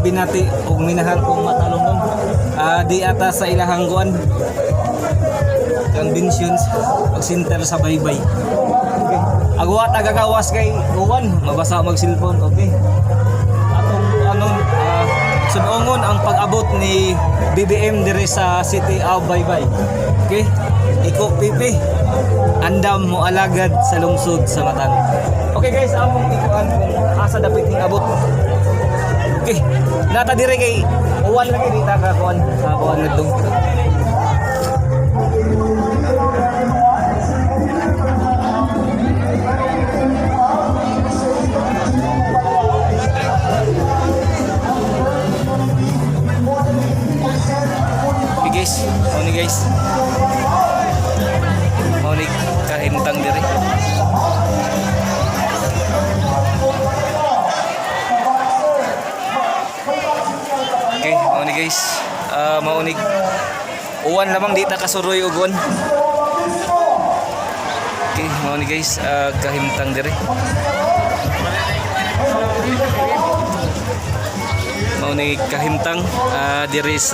binati ug minahal kong matalongnon. Di ata sa ilahang kuan conventions ug center sa Baybay. Okay. Agwa tagagawas kay uwan, mabasa mag cellphone. Okay. Atong anong sudongon ang pag-abot ni BBM dire sa City of Baybay. Okay? Iko pipi. Andam mo alagad sa lungsod sa Matanog. Okay guys, among ikuan kung asa dapit ning abot. Okay. Nata dire kay uwan lagi di ta ka kuan sa kuan ngadtong. Okay guys, mao ni guys. Mao ni kahimtang dire. Okay, mao ni guys. Mao ni uwan lamang di ta kasuroy og uwan. Okay, mao ni guys, kahimtang dire. Mao ni kahimtang dire sa